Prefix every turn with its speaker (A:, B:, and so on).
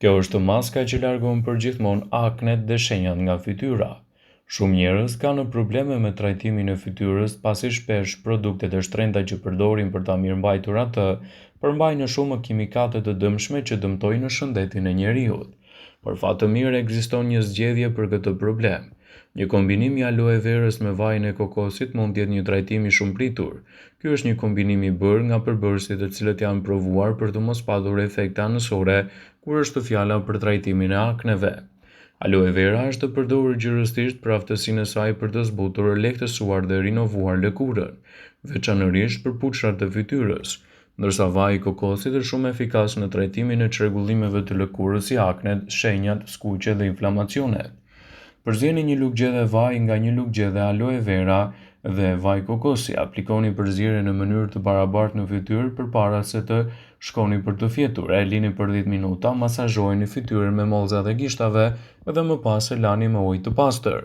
A: Kjo është maska që largon përgjithmonë aknet dhe shenjat nga fytyra. Shumë njerëz kanë probleme me trajtimin e fytyrës pasi shpesh produktet e shtrenjta që përdorin për ta mirëmbajtur atë përmbajnë shumë kimikate të dëmshme që dëmtojnë shëndetin e njeriut. Për fat të mirë ekziston një zgjedhje për këtë problem. Një kombinim i aloe verës me vajin e kokosit mund të jetë një trajtim i shumëpritur. Ky është një kombinim i bërë nga përbërësit të cilët janë provuar për të mos patur efekte anësore kur është fjala për trajtimin e akneve. Aloe vera është përdorur gjerësisht për aftësinë e saj për të zbutur, lehtësuar dhe rinovuar lëkurën, veçanërisht për puçrrat e fytyrës, ndërsa vaji i kokosit është shumë efikas në trajtimin e çrregullimeve të lëkurës si aknet, shenjat, skuqjet dhe inflamacionet. Përzieni një lugë gjelle vaj nga një lugë gjelle aloe vera dhe vaj kokosi. Aplikoni përzierjen në mënyrë të barabartë në fytyrë përpara se të shkoni për të fjetur. E lini për 10 minuta, masazhojeni fytyrën me mollzat e gishtave dhe më pas e lani me ujë të pastër.